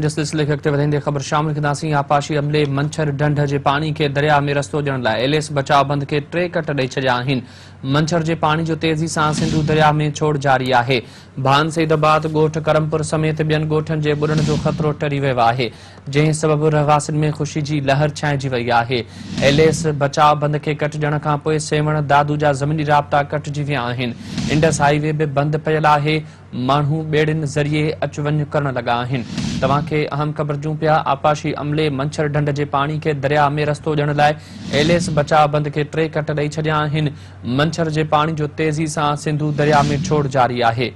جي سلسلي کي اڳتي وڌائيندي خبر شامل ڪنداسين. آبپاشي عملي منڇر ڍنڍ جي پاڻي کي درياهه ۾ رستو ڏيڻ لاء ايل ايس بچاء بند کي 3 ڪٽ ڏئي ڇڏيا آهن. منڇر جي پاڻي جو تيزي سان سنڌو درياهه ۾ ڇوڙ جاري آهي. ڀان سيد آباد، ڳوٺ ڪرمپور سميت ٻين ڳوٺن جي ٻڏڻ جو خطرو ٽري ويو آهي، جنهن سبب رهواسين ۾ خوشي جي لهر ڇانئجي وئي آهي. ايل ايس بچاء بند کي ڪٽ ڏيڻ کانپوء سيوهڻ دادو جا زميني رابطا ڪٽجي ويا آهن. انڊس هاء وي به بند پيل آهي. ماڻهو ٻيڙين ذريعي اچ وڃ ڪرڻ لڳا آهن. توهان کي اهم خبر ڏيون پيا آبپاشي عملي منڇر ڍنڍ جي پاڻي کي درياهه ۾ رستو ڏيڻ لاء ايل ايس بچاء بند کي 3 ڪٽ ڏئي ڇڏيا آهن. منڇر جي پاڻي جو تيزي سان سنڌو درياهه ۾ ڇوڙ جاري آهي.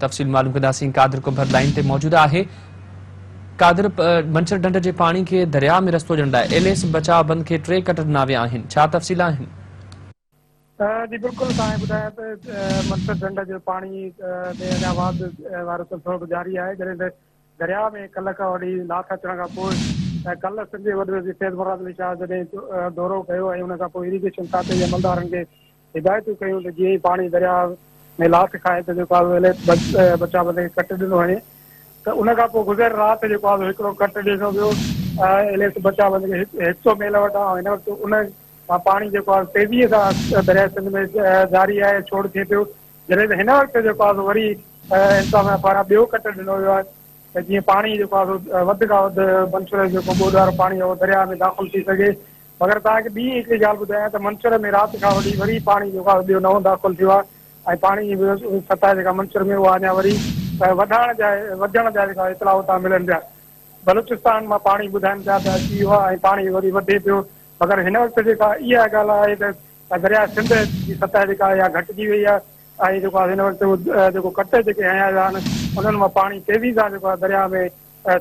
تفصيل معلوم ڪنداسين قادر ڪنڀر لائين تي موجود آهي. قادر، منڇر ڍنڍ جي پاڻي کي درياهه ۾ رستو ڏيڻ لاء ايل ايس بچاء بند کي 3 ڪٽ ڏنا ويا آهن، ڇا تفصيل آهن؟ جي بلڪل توهان ٻڌايو ته منڇر ڍنڍ جو پاڻي ۾ اڃا واڌ وارو سلسلو به جاري آهي جڏهن ته درياء ۾ ڪلهه کان وٺي لاٿ اچڻ کان پوء ڪلهه سنڌ جي وڏي وزير سيد مراد علي شاهه جڏهن دورو ڪيو ۽ ان کان پوء اريگيشن کاتي جي عملدارن کي هدايتون ڪيون ته جيئن ئي پاڻي درياء ۾ لاٿ کائي ته جيڪو آهي بچاء بند کي ڪٽ ڏنو وڃي ته ان کان پوء گذريل رات جيڪو آهي هڪڙو ڪٽ ڏنو ويو ايل ايس بچاء بند کي 100 ميل وٽان هن وقت ان مان پاڻي جيڪو آهي تيزيء سان درياء سنڌ ۾ جاري آهي ڇوڙ ٿئي پيو جڏهن ته هن وقت جيڪو آهي سو وري انتظاميا پاران ٻيو ڪٽ ڏنو ويو آهي ته جيئن پاڻي جيڪو آهي سو وڌ کان وڌ منڇر جو جيڪو ٻوڏ وارو پاڻي آهي اهو درياء ۾ داخل ٿي سگهي مگر توهان کي ٻي هڪڙي ڳالهه ٻڌايان ته منڇر ۾ رات کان وٺي وري پاڻي جيڪو آهي ٻيو نئون داخل ٿيو آهي ۽ پاڻي جي سطح جيڪا منڇر ۾ اها اڃا وري وڌائڻ جا وڌڻ جا جيڪا اطلاع اتان ملن پيا بلوچستان مان پاڻي ٻڌائن پيا ته اچي ويو آهي ۽ پاڻي وري وڌي پيو مگر هن وقت جيڪا اها ڳالهه آهي ته درياء سنڌ جي سطح جيڪا آهي اها گهٽجي وئي آهي ۽ جيڪو آهي هن وقت جيڪو ڪٽ جيڪي هنيا ويا آهن انهن مان پاڻي تيزي سان جيڪو آهي درياء ۾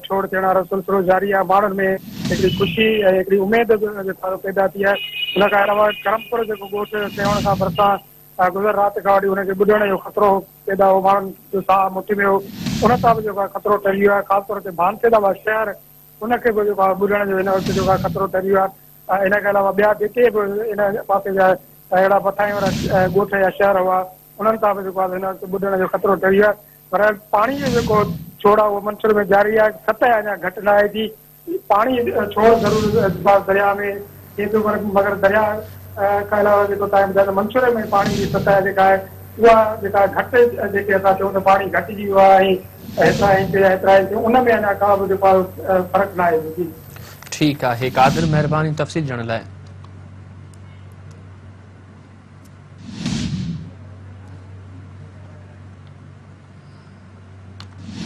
ڇوڙ ٿيڻ وارو سلسلو جاري آهي ماڻهن ۾ هڪڙي خوشي ۽ هڪڙي اميد به جيڪو آهي پيدا ٿي آهي ان کان علاوه ڪرمپور جيڪو ڳوٺ سيوهڻ کان ڀرسان گذريل رات کان وٺي ان کي ٻڏڻ جو خطرو پيدا هو ماڻهن جو ساهه مٺ ۾ هو ان تان به جيڪو آهي خطرو ٽري ويو آهي خاص طور تي ڀان سيد آباد شهر ان کي به جيڪو آهي ٻڏڻ جو هن وقت جيڪو آهي خطرو ٽري ويو آهي ۽ ان کان علاوه ٻيا جيڪي به ان پاسي جا اهڙا پٿائين وارا ڳوٺ يا شهر هئا انهن تان به جيڪو آهي هن وقت ٻڏڻ جو خطرو ٽري ويو آهي پر پاڻي جو جيڪو ڇوڙ آهي اهو منڇر ۾ جاري آهي سطح اڃا گهٽ نه آهي ٿي پاڻي ڇوڙ ضرور درياء ۾ ٿئي ٿو پر مگر درياء کان علاوه جيڪو توهان ٻڌايو ته منڇر ۾ پاڻي جي سطح جيڪا آهي اها جيڪا گهٽ جيڪي اسان چئون ته پاڻي گهٽجي ويو آهي ۽ هيترا انچ يا هيترا انچ ان ۾ اڃا ڪا به جيڪو آهي فرق ناهي جي. ٺيڪ آهي قادر مهرباني تفصيل ڏيڻ لاء.